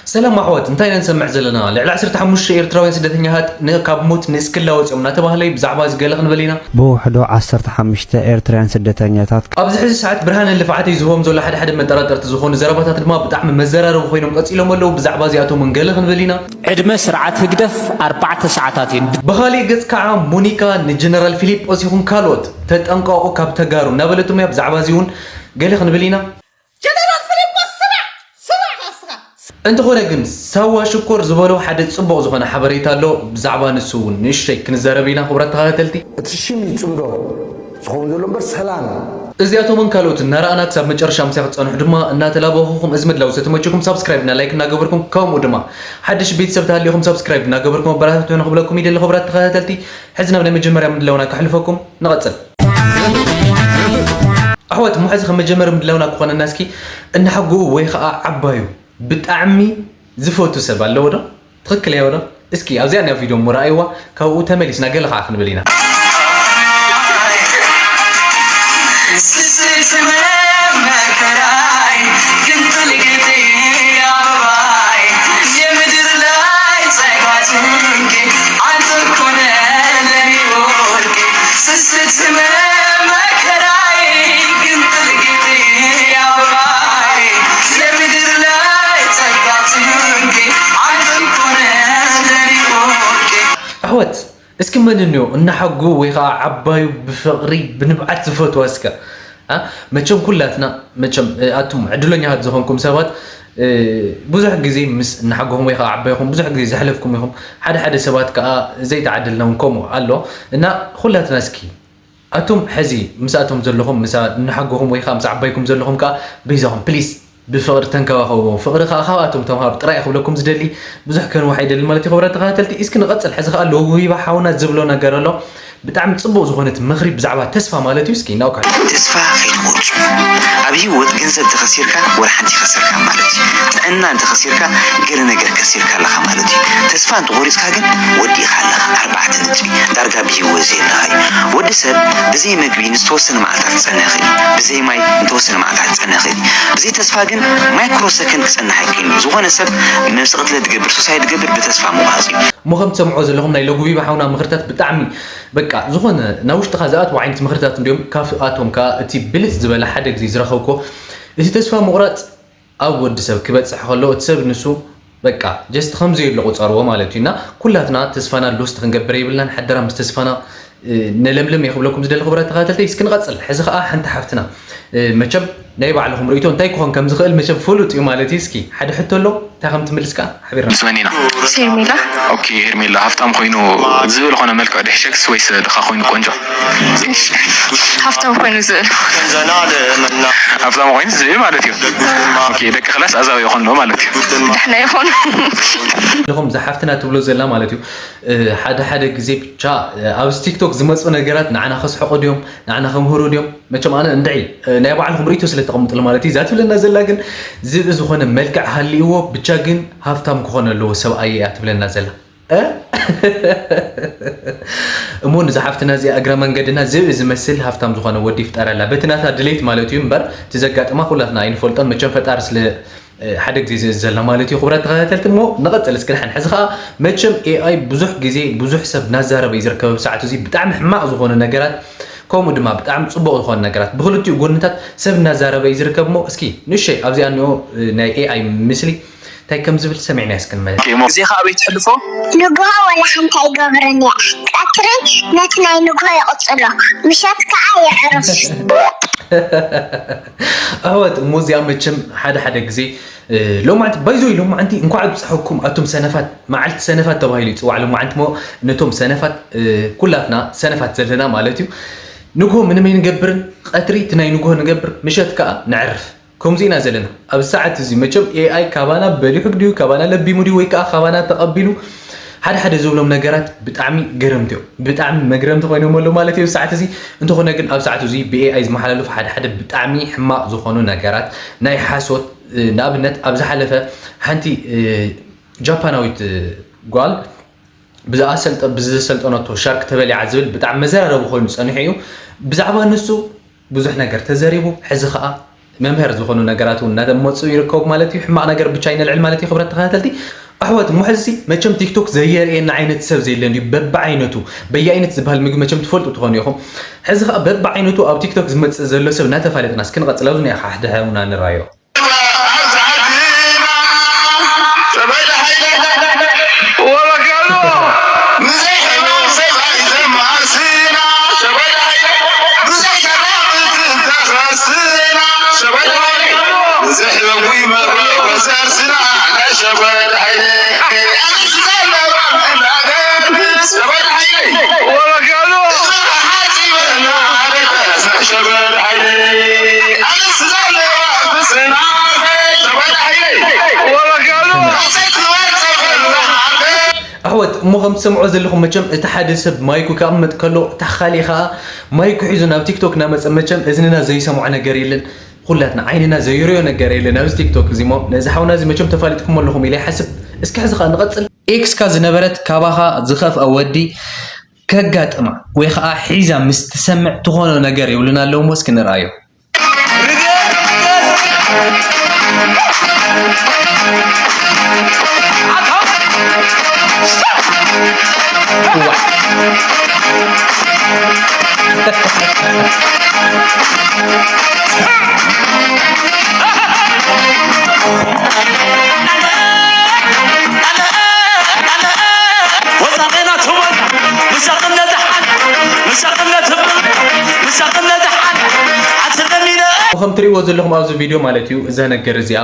ሰላም ኣሕዋት፣ እንታይ ኢና ንሰምዕ ዘለና? ልዕሊ ዓሰርተ ሓሙሽተ ኤርትራውያን ስደተኛታት ን-፣ ካብ ሞት ንእስክላ ወፂኦም እናተባህለ እዩ። ብዛዕባ እዚ ገለ ክንብል ኢና። ብውሕዱ ዓሰርተ ሓሙሽተ ኤርትራውያን ስደተኛታት ኣብዚ ሕዚ ሰዓት ብርሃንን ልፍዓተይ ዝህቦም ዘሎ ሓደ ሓደ መጠራጠርቲ ዝኾኑ ዘረባታት ድማ ብጣዕሚ መዘራረቢ ኮይኖም ቀፂሎም ኣለዉ። ብዛዕባ እዚኣቶም እውን ገለ ክንብል ኢና። ዕድመ ስርዓት ህግደፍ ኣርባዕተ ሰዓታት እዩ። ብኻሊእ ገፅ ከዓ ሞኒካ ንጀነራል ፊሊጶስ ይኹን ካልኦት ተጠንቀቑ ካብ ተጋሩ እናበለቶም እያ። ብዛዕባ እዚ እውን ገለ ክንብል ኢና። ጀነራል ፊሊጶስ ስማዕ፣ ስማዕ እስኻ። እንተኾነ ግን ሳዋ ሽኮር ዝበሎ ሓደ ጽቡቕ ዝኾነ ሓበሬታ ኣሎ። ብዛዕባ ንሱ እውን ንእሽተይ ክንዛረብ ኢና ክቡራት ተኸታተልቲ። እቲ ሽም እዩ ጽምዶ ዝኸውን ዘሎ እምበር ሰላም እዩ። እዚኣቶምን ካልኦት እናረኣና ክሳብ መጨረሻ ምሳይ ክትጸንሑ ድማ እናተላበኹኹም፣ እዚ ምድላው ዝተመቸኩም ሳብስክራይብ እና ላይክ እናገበርኩም፣ ከምኡ ድማ ሓድሽ ቤተሰብ ተሃሊኹም ሳብስክራይብ እናገበርኩም ኣበረታትዑ ንክብለኩም ይደሊ። ክቡራት ተኸታተልቲ፣ ሕዚ ናብ ናይ መጀመርያ ምድላውና ከሕልፈኩም። ንቐጽል። ኣሕዋት፣ እሞ ሕዚ ከም መጀመሪ ምድላውና ክኾነና እስኪ፣ እናሓጎኡ ወይ ኸዓ ዓባዩ ብጣዕሚ ዝፈቱ ሰብ ኣለዎ ዶ? ትኽክል እየዎ ዶ? እስኪ ኣብዚኣ ናይ ቪድዮ እሞ ረኣይዋ፣ ካብኡ ተመሊስና ገለ ኸዓ ክንብል ኢና። ስስት መከራይ ግን ጥልቅት አበባይ የምድር ላይ ጸጋ ጭንቄ አንተ እኮ ነህ ለኔ ወርቄ። ስስት መከራይ ግን ጥልቅት አበባይ የምድር ላይ ጸጋ ጭንቄ አንተ እኮ ነህ ለኔ ወርቄ። ኣሕዋት፣ እስኪ መን እንዮ እናሓጉ ወይ ኸዓ ዓባዩ ብፍቕሪ ብንብዓት ዝፈትዋ እስከ? ኣ? መቸም ኩላትና፣ መቸም፣ እ፣ ኣቱም ዕድለኛታት ዝኾንኩም ሰባት፣ እ፣ ብዙሕ ግዜ ምስ እናሓጎኹም ወይ ኸዓ ዓባይኹም ብዙሕ ግዜ ዘሕለፍኩም ኢኹም። ሓደ ሓደ ሰባት ከኣ ዘይተዓደልና እውን ከምኡ ኣሎ። እና ኩላትና እስኪ ኣቱም ሕዚ ምስኣቶም ዘለኹም፣ ምስ እናሓጎኹም ወይ ኸዓ ምስ ዓባይኩም ዘለኹም ከኣ በይዛኹም ፕሊስ ብፍቕሪ ተንከባኸብዎም። ፍቕሪ ከኣ ካብኣቶም ተምሃሩ ጥራይ እየ ክብለኩም ዝደሊ። ብዙሕ ከንውሕ ኣይደልን ማለት እዩ። ክቡራት ተኸታተልቲ፣ እስኪ ንቐጽል። ሕዚ ከኣ ሎጉ ሂባ ሓውና ዝብሎ ነገር ኣሎ። ብጣዕሚ ጽቡቕ ዝኾነት ምኽሪ ብዛዕባ ተስፋ ማለት እዩ። እስኪ እናውካ። ተስፋ ከይትቆርጹ። ኣብ ህይወት ገንዘብ ተኸሲርካ ወላ ሓንቲ ይኸሰርካ ማለት እዩ። ጥዕና እንተኸሲርካ ገለ ነገር ከሲርካ ኣለኻ ማለት እዩ። ተስፋ እንተቖሪጽካ ግን ወዲእኻ ኣለኻ። ኣርባዕተ ነጥቢ። ዳርጋ ብህይወት ዘየለኻ እዩ። ወዲ ሰብ ብዘይ መግቢ ንዝተወሰነ መዓልታት ክጸንሕ ይኽእል እዩ። ብዘይ ማይ ንተወሰነ መዓልታት ክጸንሕ ይኽእል እዩ። ብዘይ ተስፋ ግን ማይክሮ ሰከንድ ክጸንሕ ኣይክእልን እዩ። ዝኾነ ሰብ ነብሲ ቅትለት ዝገብር፣ ሱሳይድ ዝገብር ብተስፋ ምቑራጽ እዩ። እሞ ከም ትሰምዕዎ ዘለኹም ናይ ሎጉቢባ ሓውና ምኽርታት ብጣዕሚ በቃ ዝኾነ ናብ ውሽጥኻ ዝኣትዉ ዓይነት ምኽርታት እንድዮም። ካብኣቶም ከኣ እቲ ብልጽ ዝበለ ሓደ ግዜ ዝረኸብኩዎ እቲ ተስፋ ምቑራጽ ኣብ ወዲ ሰብ ክበጽሕ ከሎ እቲ ሰብ ንሱ በቃ ጀስት ከም ዘየሎ ቁጸርዎ ማለት እዩ። እና ኩላትና ተስፋና ሎስት ክንገብር የብልናን። ሓደራ ምስ ተስፋና፣ እ፣ ነለምልም እየ ክብለኩም ዝደሊ ክቡራት ተኸታተልቲ። እስኪ ንቐጽል። ሕዚ ከኣ ሓንቲ ሓፍትና፣ እ፣ መቸም ናይ ባዕልኹም ርእይቶ እንታይ ክኾን ከም ዝኽእል መቸም ፍሉጥ እዩ ማለት እዩ። እስኪ ሓደ ሕቶ ኣሎ፣ እንታይ ከም ትምልስ ከኣ ሓቢርና። ምስ መን ኢና? ሄርሜላ። ኦኬ፣ ሄርሜላ ሃፍታም ኮይኑ ዝብል ኾነ መልክዕ ድሕሸክስ ወይስ ድኻ ኮይኑ ቆንጆ? እሺ። ሃፍታም ኮይኑ ዝብል። ሃፍታም ኮይኑ ዝብል ማለት እዩ። ኦኬ፣ ደቂ ክላስ ኣዛብእ ይኾን ዶ ማለት እዩ? ደሕና ይኾኑ። ኣለኹም፣ እዛ ሓፍትና ትብሎ ዘላ ማለት እዩ። እ፣ ሓደ ሓደ ግዜ ብቻ፣ እ፣ ኣብዚ ቲክቶክ ዝመጹ ነገራት ንዓና ከስሕቑ ድዮም፣ ንዓና ከምህሩ ድዮም? መቸም ኣነ እንድዒ፣ እ፣ ናይ ባዕልኹም ርእይቶ ስለ ተቐምጡሉ ማለት እዩ። እዛ ትብለና ዘላ ግን ዝብኢ ዝኾነ መልክዕ ሃልይዎ፣ ብቻ ግን ሃፍታም ክኾን ኣለዎ ሰብኣይ እያ ትብለና ዘላ። እ? እሞ ንዛ ሓፍትና እዚኣ እግረ መንገድና ዝብኢ ዝመስል ሃፍታም ዝኾነ ወዲ ይፍጠረላ። በቲ ናታ ድሌት ማለት እዩ እምበር፣ እቲ ዘጋጥማ ኩላትና ኣይንፈልጦን። መቸም ፈጣሪ ስለ፣ እ፣ ሓደ ግዜ ዝእዘዘላ ማለት እዩ። ክቡራት ተኸታተልቲ፣ እሞ ንቐጽል እስኪ ንሓን። ሕዚ ኸኣ መቸም ኤኣይ ብዙሕ ግዜ ብዙሕ ሰብ እናዛረበ እዩ ዝርከብ። ኣብ ሰዓት እዚ ብጣዕሚ ሕማቕ ዝኾኑ ነገራት፣ ከምኡ ድማ ብጣዕሚ ጽቡቕ ዝኾኑ ነገራት፣ ብኽልቲኡ ጎንታት ሰብ እናዛረበ እዩ ዝርከብ። እሞ እስኪ ንእሸይ ኣብዚኣ እኒኦ፣ እ፣ ናይ ኤኣይ ምስሊ እንታይ ከም ዝብል ሰሚዕና እስኪ ንመ-፣ ኦኬ፣ እሞ ግዜኻ ኣበይ ትሕልፎ? ንግሆ ወላ ሓንቲ ኣይገብርን እየ። ቀትሪ ነቲ ናይ ንግሆ ይቕጽሎ፣ ምሸት ከኣ የዕርፍ። ኣሕዋት፣ እሞ እዚኣ መቸም ሓደ ሓደ ግዜ፣ እ፣ ሎማዕንቲ፣ ባይዞይ ሎማዕንቲ እንኳዕ ኣብጽሐኩም ኣቱም ሰነፋት፣ መዓልቲ ሰነፋት ተባሂሉ ይጽዋዕ ሎማዕንቲ። እሞ ነቶም ሰነፋት፣ እ፣ ኩላትና ሰነፋት ዘለና ማለት እዩ። ንግሆ ምንም ኣይንገብርን፣ ቀትሪ እቲ ናይ ንግሆ ንገብር፣ ምሸት ከኣ ነዕርፍ። ከምዚ ኢና ዘለና። ኣብዚ ሰዓት እዚ መቸም ኤኣይ ካባና በሊሑ ድዩ፣ ካባና ለቢሙ ድዩ፣ ወይ ከኣ ካባና ተቐቢሉ፣ ሓደ ሓደ ዝብሎም ነገራት ብጣዕሚ ገረምቲ እዮም። ብጣዕሚ መግረምቲ ኮይኖም ኣለዉ ማለት እዩ ኣብዚ ሰዓት እዚ። እንተኾነ ግን ኣብ ሰዓት እዚ ብኤኣይ ዝመሓላለፉ ሓደ ሓደ ብጣዕሚ ሕማቕ ዝኾኑ ነገራት ናይ ሓሶት፣ እ፣ ንኣብነት ኣብ ዝሓለፈ ሓንቲ፣ እ፣ ጃፓናዊት፣ እ፣ ጓል ብዝኣ ሰልጠ-፣ ብዝሰልጠነቶ ሻርክ ተበሊዓ ዝብል ብጣዕሚ መዘራረቢ ኮይኑ ጸኒሑ እዩ። ብዛዕባ ንሱ ብዙሕ ነገር ተዘሪቡ፣ ሕዚ ኸኣ መምሀር ዝኾኑ ነገራት እውን እናተመፁ ይርከቡ ማለት እዩ። ሕማቕ ነገር ብቻ ይነልዕል ማለት እዩ። ክብረት ተኸታተልቲ ኣሕዋት፣ እሞ ሕዚ መቸም ቲክቶክ ዘየርእየና ዓይነት ሰብ ዘየለን እዩ። በብዓይነቱ በየአይነት ዝበሃል ምግቢ መቸም ትፈልጡ ትኾኑ ኢኹም። ሕዚ ከዓ በብዓይነቱ ኣብ ቲክቶክ ዝመፅእ ዘሎ ሰብ እናተፋለጥና እስኪ ንቐፅል። ኣብዚ ናይ ሓደ ሕውና ንራዮ። ኣሕዋት፣ እሞ ከም ትሰምዖ ዘለኹም መቸም እቲ ሓደ ሰብ ማይኩ ከቕምጥ ከሎ፣ እታ ካሊእ ኸዓ ማይኩ ሒዙ ናብ ቲክቶክ እናመፀ፣ መቸም እዝንና ዘይሰምዖ ነገር የለን። ኩላትና ዓይንና ዘይሪኦ ነገር የለን ኣብዚ ቲክቶክ እዚ። እሞ ነዚ ሓውና እዚ መቸም ተፋሊጥኩም ኣለኹም ኢለ ይሓስብ። እስኪ ሕዚ ኸዓ ንቐፅል። ኤክስካ ዝነበረት ካባኻ ዝኸፍአ ወዲ ከጋጥማ ወይ ኸዓ ሒዛ ምስ ትሰምዕ ትኾኖ ነገር ይብሉና ኣለዉ። እሞ እስኪ ንርኣዮ። ከም ትሪእዎ ዘለኹም ኣብዚ ቪድዮ ማለት እዩ፣ እዛ ነገር እዚኣ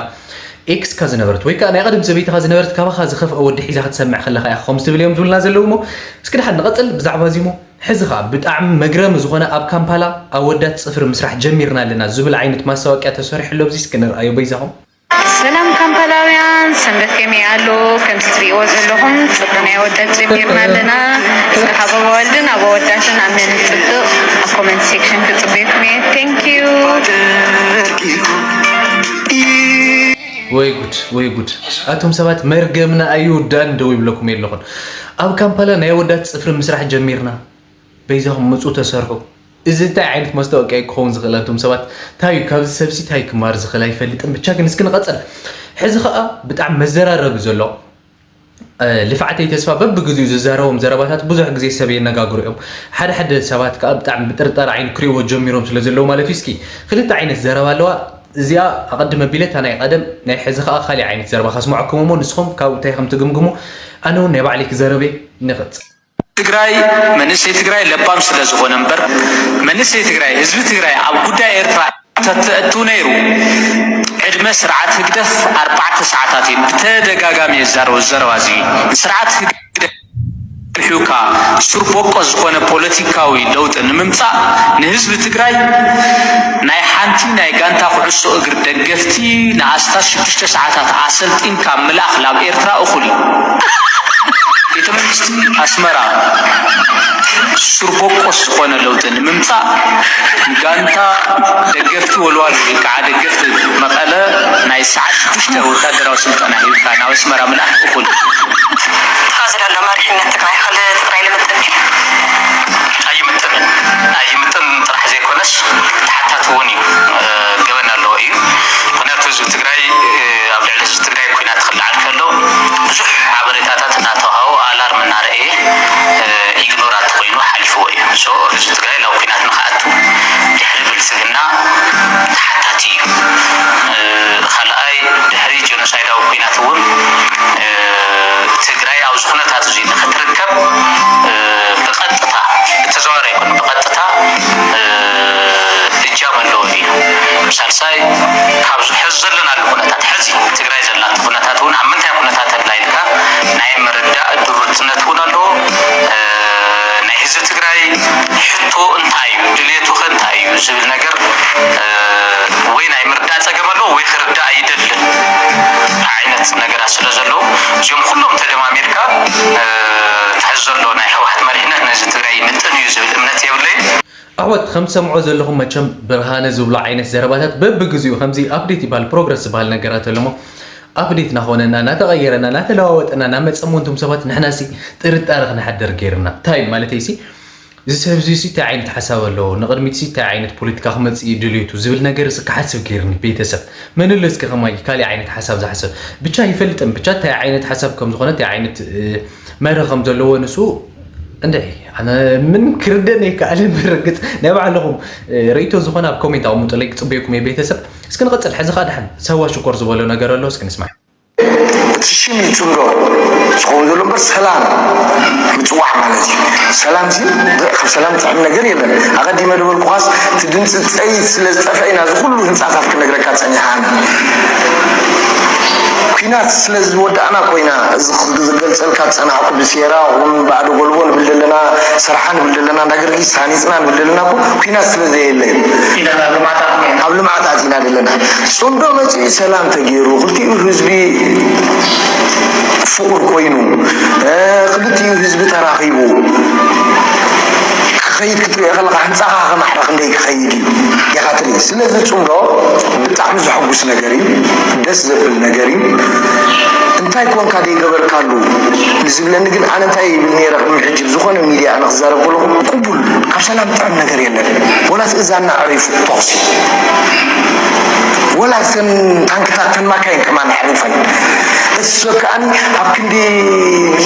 ኤክስካ ዝነበረት ወይ ከዓ ናይ ቀደም ሰበይትኻ ዝነበረት ካባኻ ዝኸፍአ ወዲ ሒዛ ክትሰምዕ ከለኻ ኢኻ ከምዚ ትብል እዮም ዝብልና ዘለዉ። እሞ እስኪ ደሓን ንቐፅል ብዛዕባ እዚ። እሞ ሕዚ ኸዓ ብጣዕሚ መግረሚ ዝኾነ ኣብ ካምፓላ ኣወዳት ፅፍሪ ምስራሕ ጀሚርና ኣለና ዝብል ዓይነት ማስታወቅያ ተሰሪሑ ኣሎ። ኣብዚ እስኪ ንርኣዮ በይዛኹም። ሰላም ካምፓላውያን፣ ሰንበት ከመይ ኣሎ? ከምቲ ትሪእዎ ዘለኹም ፅፍሪ ናይ ኣወዳት ጀሚርና ኣለና። እስኪ ካብ ኣዋልድን ኣብ ኣወዳትን ኣብ መን ይፅብቕ ኣብ ኮመንት ሴክሽን ክፅበየኩም እየ። ቴንክ ዩ። ወይ ጉድ፣ ወይ ጉድ። ኣቱም ሰባት መርገምና ኣይውዳእን ደው ይብለኩም የለኹን። ኣብ ካምፓላ ናይ ኣወዳት ፅፍሪ ምስራሕ ጀሚርና። በይዛኹም ምፁ ተሰርሑ። እዚ እንታይ ዓይነት ማስታወቅያ እዩ ክኸውን ዝኽእል? ኣንቱም ሰባት እንታይ እዩ ካብዚ ሰብሲ እንታይ ክማር ዝኽእል ኣይፈልጥን። ብቻ ግን እስኪ ንቐፅል። ሕዚ ኸዓ ብጣዕሚ መዘራረቢ ዘሎ እ፣ ልፍዓተይ ተስፋ በብግዚኡ ዝዛረቦም ዘረባታት ብዙሕ ግዜ ሰብ የነጋግሩ እዮም። ሓደ ሓደ ሰባት ከዓ ብጣዕሚ ብጥርጣረ ዓይኒ ክሪእዎ ጀሚሮም ስለ ዘለዉ ማለት እዩ። እስኪ ክልተ ዓይነት ዘረባ ኣለዋ። እዚኣ ኣቐድም ኣቢለ እታ ናይ ቀደም ናይ ሕዚ ከዓ ካሊእ ዓይነት ዘረባ ከስምዐኩም እሞ ንስኹም ካብኡ እንታይ ከም ትግምግሙ ኣነ እውን ናይ ባዕለይ ክዘረብ እየ። ንቐፅል። ትግራይ መንእሰይ ትግራይ ለባም ስለ ዝኾነ እምበር መንእሰይ ትግራይ ህዝቢ ትግራይ ኣብ ጉዳይ ኤርትራ እንተትእቱ ነይሩ፣ ዕድመ ስርዓት ህግደፍ ኣርባዕተ ሰዓታት እዩ። ብተደጋጋሚ የዛረቦ ዘረባ እዚ እዩ። ንስርዓት ህግደፍ ርሒውካ ሱር ቦቆ ዝኾነ ፖለቲካዊ ለውጢ ንምምጻእ ንህዝቢ ትግራይ ናይ ሓንቲ ናይ ጋንታ ኩዕሶ እግሪ ደገፍቲ ንኣስታት ሽዱሽተ ሰዓታት ኣሰልጢንካ ምልኣኽ ናብ ኤርትራ እኹል እዩ። ቤተ መንግስቲ ኣስመራ ሱር ቦቆስ ዝኾነ ለውጢ ንምምጻእ ንጋንታ ደገፍቲ ወልዋሎ ወይ ከዓ ደገፍቲ መቐለ ናይ ሰዓት ሽዱሽተ ወታደራዊ ስልጠና ሂብካ ናብ ኣስመራ ምልኣኽ እኹል እዩ። ተኻዚ ዘሎ መሪሕነት ትግራይ ኸ ንትግራይ ልምጥን ድዩ? ኣይምጥንን። ኣይምጥንን ጥራሕ ዘይኮነስ ተሓታቲ እውን እዩ። እ፣ ገበን ኣለዎ እዩ። ምኽንያቱ ህዝቢ ትግራይ፣ እ፣ ኣብ ልዕሊ ህዝቢ ትግራይ ኲናት ክለዓል ከሎ ብዙሕ ሓበሬታታት እናተዋሃቡ ኣላርም እናረኣየ፣ እ፣ ኢግኖራንት ኮይኑ ሓሊፍዎ እዩ። ሶ ህዝቢ ትግራይ ናብ ኲናት ንኽኣቱ ድሕሪ ብልፅግና ተሓታቲ እዩ። እ፣ ካልኣይ ድሕሪ ጀኖሳይዳዊ ኲናት እውን፣ እ፣ ትግራይ ኣብዚ ኩነታት እዚ ንኽትርከብ፣ እ፣ ብቐጥታ ብተዘዋዋሪ ኣይኮነ ብቐጥታ፣ እ፣ እጃም ኣለዎ እዩ። ሳልሳይ ካብዚ ሕዚ ዘለናሉ ኩነታት ሕዚ ትግራይ ዘላቶ ኩነታት እውን ኣብ ምንታይ ኩነታት ኣላ ኢልካ ናይ ምርዳእ ድሩትነት እውን ኣለዎ። እ፣ ናይ ህዝቢ ትግራይ ሕቶ እንታይ እዩ፣ ድልየቱ ኸ እንታይ እዩ ዝብል ነገር፣ እ፣ ወይ ናይ ምርዳእ ፀገም ኣለዎ ወይ ክርዳእ ኣይደልን ዓይነት ነገራት ስለ ዘለዉ እዚኦም ኩሎም ተደማሚርካ፣ እ፣ ትሕዚ ዘሎ ናይ ህወሓት መሪሕነት ነዚ ትግራይ ይምጥን እዩ ዝብል እምነት የብለይን። ኣሕዋት፣ ከም ትሰምዖ ዘለኹም መቸም ብርሃነ ዝብሎ ዓይነት ዘረባታት በብግዚኡ ከምዚ ኣፕዴት ይበሃል፣ ፕሮግረስ ዝበሃል ነገራት ኣሎ እሞ ኣፕዴት እናኾነና፣ እናተቐየረና፣ እናተለዋወጠና እናመፀ እሞ እንቱም ሰባት ንሕናሲ ጥርጣረ ክነሕድር ገይርና። እንታይ ማለተይሲ እዚ ሰብ እዚ እንታይ ዓይነት ሓሳብ ኣለዎ፣ ንቕድሚት እንታይ ዓይነት ፖለቲካ ክመፅእ እዩ ድልየቱ ዝብል ነገር እዚ ክሓስብ ገይርኒ። ቤተሰብ መን ኣሎ እስኪ ከማይ ካሊእ ዓይነት ሓሳብ ዝሓስብ? ብቻ ይፈልጥን ብቻ እንታይ ዓይነት ሓሳብ ከም ዝኾነ እንታይ ዓይነት መርህ ከም ዘለዎ ንሱ እንድዒ ኣነ ምን ክርደን ይከኣልን። ብርግፅ ናይ ባዕልኹም ርእቶ ዝኾነ ኣብ ኮሜንት ኣቕምጡለይ፣ ክፅበየኩም እየ ቤተሰብ። እስኪ ንቐፅል። ሕዚ ኸዓ ደሓን ሰዋ ሽኮር ዝበሎ ነገር ኣሎ፣ እስኪ ንስማዕ። እቲ ሽም እዩ ጽምዶ ዝኸውን ዘሎ እምበር ሰላም ምጽዋዕ ማለት እዩ። ሰላም ሲ ካብ ሰላም ጥዕም ነገር የለን። ኣቐዲመ ዝበልኩኻስ እቲ ድምፂ ፀይት ስለ ዝጠፍአ ኢና እዚ ኩሉ ህንፃታት ክነግረካ ፀኒሓ። ኣነ ኲናት ስለ ዝወዳእና ኮይና እዚ ዝገልፀልካ ዝፀናሕኩ ብሴራ ኹን ባዕዶ ጎልቦ ንብል ዘለና፣ ሰርሓ ንብል ዘለና፣ እንዳ ጊዮርጊስ ሃኒፅና ንብል ዘለና እኮ ኲናት ስለ ዘየለ እዩ። ኣብ ልምዓት ኣቲና ዘለና። ፅምዶ መፂኡ ሰላም ተገይሩ ክልቲኡ ህዝቢ ፍቑር ኮይኑ ክልቲኡ ህዝቢ ተራኺቡ ክኸይድ ክትሪኦ ከለካ ህንፃኻ ከማዕረ ክንደይ ክኸይድ እዩ ኢኻ ትርኢ። ስለዚ ፅምዶ ብጣዕሚ ዘሐጉስ ነገር እዩ፣ ደስ ዘብል ነገር እዩ። እንታይ ኮንካ ደይገበርካሉ ንዝብለኒ ግን ኣነ እንታይ ይብል ነይረ ቅድሚ ሕጂ ብዝኾነ ሚድያ ኣነ ክዛረብ ከለኹ ቅቡል ካብ ሰላም ጥዕም ነገር የለን። ወላ ትእዛና ኣዕሪፉ ተኹሲ ወላ እተን ታንክታት ተን ማካይን ከማን ኣዕሪፈን እሱ ከኣኒ ኣብ ክንዲ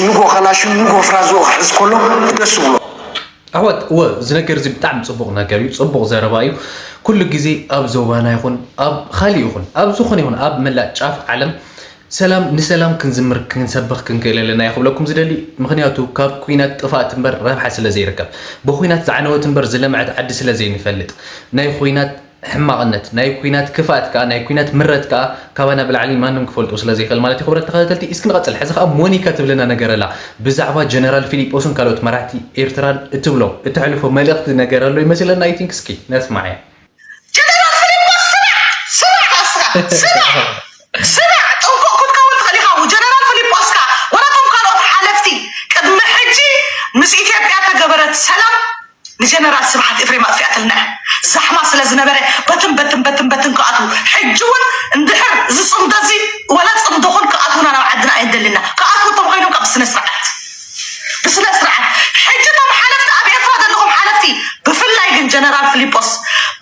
ንጎ ካላሽን ንጎ ፍራዞ ክሕዝ ከሎ ደስ ብሎ። ኣሕዋት እወ እዚ ነገር እዚ ብጣዕሚ ፅቡቕ ነገር እዩ፣ ፅቡቕ ዘረባ እዩ። ኩሉ ግዜ ኣብ ዞባና ይኹን ኣብ ካሊእ ይኹን ኣብ ዝኾነ ይኹን ኣብ መላእ ጫፍ ዓለም ሰላም ንሰላም ክንዝምር ክንሰብኽ ክንክእል ኣለና እየ ክብለኩም ዝደሊ። ምኽንያቱ ካብ ኲናት ጥፍኣት እምበር ረብሓ ስለ ዘይርከብ፣ ብኲናት ዝዓነወት እምበር ዝለምዐት ዓዲ ስለ ዘይንፈልጥ፣ ናይ ኲናት ሕማቕነት፣ ናይ ኲናት ክፍኣት ከኣ፣ ናይ ኲናት ምረት ከኣ ካባና ብላዕሊ ማንም ክፈልጦ ስለ ዘይኽእል ማለት እዩ። ክቡራት ተኸታተልቲ እስኪ ንቐጽል። ሕዚ ከኣ ሞኒካ ትብለና ነገር ኣላ ብዛዕባ ጀነራል ፊሊጶስን ካልኦት መራሕቲ ኤርትራን እትብሎ እተሕልፎ መልእኽቲ ነገር ኣሎ ይመስለና። I think እስኪ ነስማዓያ። ጀነራል ፊሊጶስ ስማዕ ስማዕ እስኻ ስማዕ ስማዕ ጥንቁቕ ክትከውን ትኽእል ኢኻ። ጀነራል ፊሊጶስካ ወላ እቶም ካልኦት ሓለፍቲ ቅድሚ ሕጂ ምስ ኢትዮጵያ ተገበረት ሰላም ንጀነራል ስብሓት ኤፍሬም ኣጥፊኣትልና እያ። ዛሕማ ስለ ዝነበረ በትን በትን በትን በትን ክኣትዉ ሕጂ እውን እንድሕር እዚ ፅምዶ እዚ ወላ ፅምዶ ኹን ክኣትዉና ናብ ዓድና ኣይንደልና። ክኣትዉ እቶም ኮይኖም ካብ ስነ ስርዓት ብስነ ስርዓት ሕጂ እቶም ሓለፍቲ ኣብ ኤርትራ ዘለኹም ሓለፍቲ ብፍላይ ግን ጀነራል ፊሊጶስ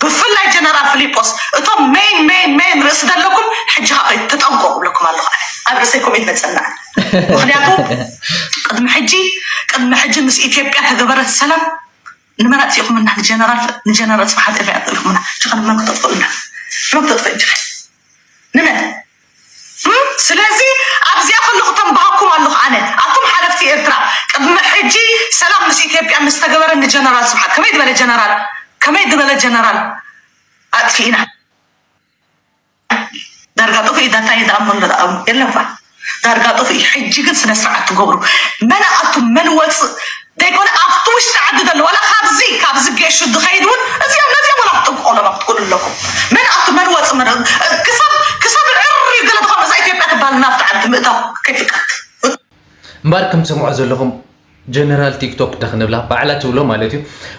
ብፍላይ ጀነራል ፊሊጶስ እቶም ሜን ሜን ሜን ርእሲ ዘለኩም ሕጂ ካብ ተጠንቀቁ ብለኩም ኣለኹ ኣነ ኣብ ርእሰይ ኮሜት መፀና ምክንያቱ ቅድሚ ሕጂ ቅድሚ ሕጂ ምስ ኢትዮጵያ ተገበረት ሰላም ንመን ኣጥፊእኩምና ንጀነራል ንጀነራል ስብሓት ኤፍሬም ኣጥፊእኩምና ሕጂ ከ ንመን ክተጥፍኡልና ንመን ክተጥፍኡ ሕጂ ንመን ስለዚ ኣብዚኣ ከለኹ ተንባሃኩም ኣለኹ ኣነ ኣቱም ሓለፍቲ ኤርትራ ቅድሚ ሕጂ ሰላም ምስ ኢትዮጵያ ምስ ተገበረ ንጀነራል ስብሓት ከመይ ዝበለ ጀነራል ከመይ ዝበለ ጀነራል ኣጥፊእና ዳርጋ ጥፉ እዩ ዳታይ ደኣሞ ኣሎ ደኣ የለን ኳ ዳርጋ ጥፉ እዩ ሕጂ ግን ስነ ስርዓት ትገብሩ መን ኣቱም መን ወፅእ ዘይኮነ ኣብቲ ውሽጢ ዓዲ ዘሎ ዋላ ካብዚ ካብዚ ጌሹ ዝኸይድ እውን እዚኦም ነዚኦም ዋላ ክትጥንቅቆሎም ክትክእሉ ኣለኩም መን ኣብቲ መን ወፅእ መን ክሳብ ክሳብ ዕር ገለ ዝኾነ እዛ ኢትዮጵያ ትበሃል ናብቲ ዓዲ ምእታው ከይፍቀድ እምበር ከም ትሰምዖ ዘለኹም ጀነራል ቲክቶክ ዳ ክንብላ ባዕላ ትብሎ ማለት እዩ።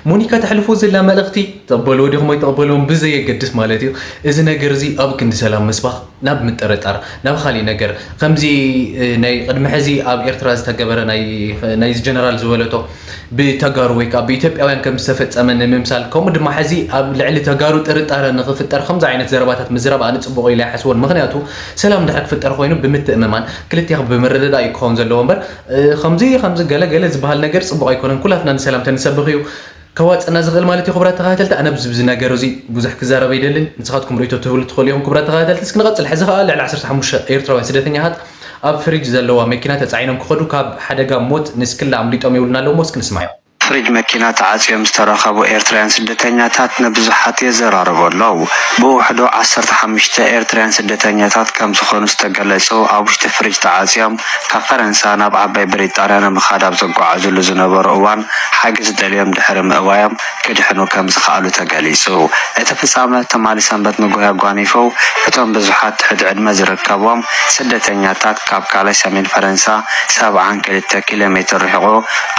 ሞኒካ ተሕልፎ ዘላ መልእኽቲ ተቕበልዎ ዲኹም ኣይተቕበልዎም ብዘየገድስ ማለት እዩ። እዚ ነገር እዚ ኣብ ክንዲ ሰላም ምስባኽ ናብ ምጥርጣር ናብ ካሊእ ነገር ከምዚ ናይ ቅድሚ ሕዚ ኣብ ኤርትራ ዝተገበረ ናይዚ ጀነራል ዝበለቶ ብተጋሩ ወይ ከዓ ብኢትዮጵያውያን ከም ዝተፈፀመ ንምምሳል ከምኡ ድማ ሕዚ ኣብ ልዕሊ ተጋሩ ጥርጣረ ንኽፍጠር ከምዚ ዓይነት ዘረባታት ምዝራብ ኣነ ፅቡቕ ኢለ ኣይሓስቦን። ምኽንያቱ ሰላም እንድሕር ክፍጠር ኮይኑ ብምትእምማን ክልቲኻ ብምርድዳእ እዩ ክኸውን ዘለዎ እምበር ከምዚ ከምዚ ገለ ገለ ዝበሃል ነገር ፅቡቕ ኣይኮነን። ኩላትና ንሰላም ተንሰብኽ እዩ ከዋፅና ዝኽእል ማለት እዩ። ክቡራት ተኸታተልቲ ኣነ ብዚ ብዚ ነገር እዚ ብዙሕ ክዛረብ ኣይደልን። ንስኻትኩም ርእይቶ ትህብሉ ትኽእሉ ኢኹም ክቡራት ተኸታተልቲ። እስኪ ንቐፅል። ሕዚ ኸዓ ልዕሊ ዓሰርተ ሓሙሽተ ኤርትራውያን ስደተኛታት ኣብ ፍሪጅ ዘለዋ መኪና ተፃዒኖም ክኸዱ ካብ ሓደጋ ሞት ንስክላ ኣምሊጦም የብሉና ኣለዉ እሞ እስኪ ንስማዮም። ፍሪጅ መኪና ተዓፅዮም ዝተረኸቡ ኤርትራውያን ስደተኛታት ንብዙሓት የዘራርቡ ኣለዉ። ብውሕዱ ዓሰርተ ሓሙሽተ ኤርትራውያን ስደተኛታት ከምዝኾኑ ዝተገለፁ ኣብ ውሽጢ ፍሪጅ ተዓፅዮም ካብ ፈረንሳ ናብ ዓባይ ብሪጣንያ ንምኻድ ኣብ ዝጓዓዙሉ ዝነበሩ እዋን ሓገዝ ደልዮም ድሕሪ ምእዋዮም ክድሕኑ ከምዝኸኣሉ ተገሊፁ። እቲ ፍፃመ ትማሊ ሰንበት ንጉሆ ኣጓኒፉ እቶም ብዙሓት ትሕቲ ዕድመ ዝርከብዎም ስደተኛታት ካብ ካልኣይ ሰሜን ፈረንሳ ሰብዓን ክልተ ኪሎ ሜትር ርሒቑ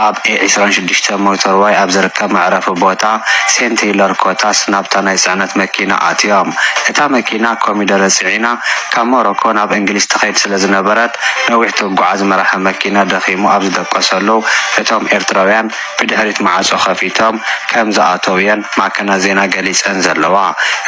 ኣብ ኤ ዕስራን ሽዱሽተ ሞተርዋይ ኣብ ዝርከብ መዕረፊ ቦታ ሴንት ሂለር ኮታስ ናብታ ናይ ጽዕነት መኪና ኣትዮም። እታ መኪና ኮሚደረ ጽዒና ካብ ሞሮኮ ናብ እንግሊዝ ትኸይድ ስለ ዝነበረት፣ ነዊሕ ትጓዓዝ መራሒ መኪና ደኺሙ ኣብ ዝደቀሰሉ፣ እቶም ኤርትራውያን ብድሕሪት ማዕጾ ከፊቶም ከም ዝኣተውየን ማዕከናት ዜና ገሊጸን ዘለዋ።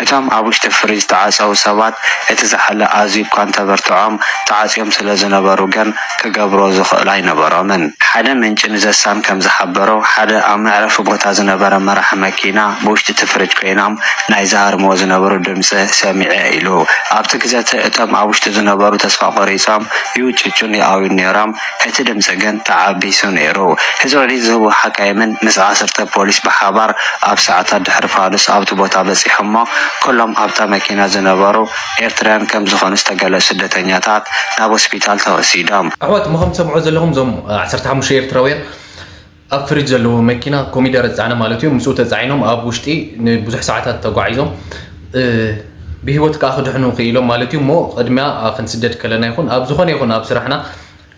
እቶም ኣብ ውሽጢ ፍሪጅ ዝተዓጸዉ ሰባት፣ እቲ ዝሓለ ኣዝዩ እኳ እንተበርትዖም፣ ተዓጽዮም ስለ ዝነበሩ ግን ክገብርዎ ዝኽእሉ ኣይነበሮምን። ሓደ ምንጪ ንዘሳን ከም ዝሓበሮ፣ ሓደ ኣብ መዕረፊ ቦታ ዝነበረ መራሒ መኪና ብውሽጢ እቲ ፍሪጅ ኮይኖም ናይ ዝሃርምዎ ዝነበሩ ድምጺ ሰሚዐ ኢሉ። ኣብቲ ግዘ እቲ እቶም ኣብ ውሽጢ ዝነበሩ ተስፋ ቆሪጾም ይውጭጩን ይኣውዩን ነይሮም። እቲ ድምጺ ግን ተዓቢሱ ነይሩ። ህዝቢ ሪት ዝህቡ ሓካይምን ምስ ዓሰርተ ፖሊስ ብሓባር ኣብ ሰዓታት ድሕሪ ፋኑስ ኣብቲ ቦታ በጺሖም እሞ፣ ኩሎም ኣብታ መኪና ዝነበሩ ኤርትራውያን ከም ዝኾኑ ዝተገለጹ ስደተኛታት ናብ ሆስፒታል ተወሲዶም። ኣሕዋት፣ እሞ ከም ትሰምዑ ዘለኹም፣ እዞም ዓሰርተ ሓሙሽተ ኤርትራውያን ኣብ ፍሪጅ ዘለዎ መኪና ኮሚደረ ዝጸዓነ ማለት እዩ፣ ምስኡ ተጻዒኖም ኣብ ውሽጢ ንብዙሕ ሰዓታት ተጓዒዞም፣ እ፣ ብህይወት ከኣ ክድሕኑ ክኢሎም ማለት እዩ። እሞ ቅድሚያ ክንስደድ ከለና ይኹን ኣብ ዝኾነ ይኹን ኣብ ስራሕና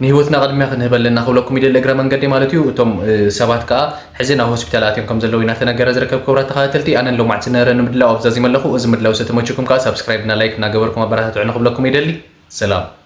ንህይወትና ቅድሚያ ክንህብ ኣለና ክብለኩም ይደሊ እግረ መንገዲ ማለት እዩ። እቶም፣ እ፣ ሰባት ከኣ ሕዚ ናብ ሆስፒታል ኣትዮም ከም ዘለዉ እናተነገረ ዝርከብ። ክቡራት ተኸታተልቲ፣ ኣነ ንሎማዕቲ ዝነበረ ንምድላው ኣብዛ ዚመለኹ። እዚ ምድላው ዝተመቸኩም ከኣ ሳብስክራይብ እና ላይክ እናገበርኩም ኣበረታትዑ ንክብለኩም ይደሊ። ሰላም።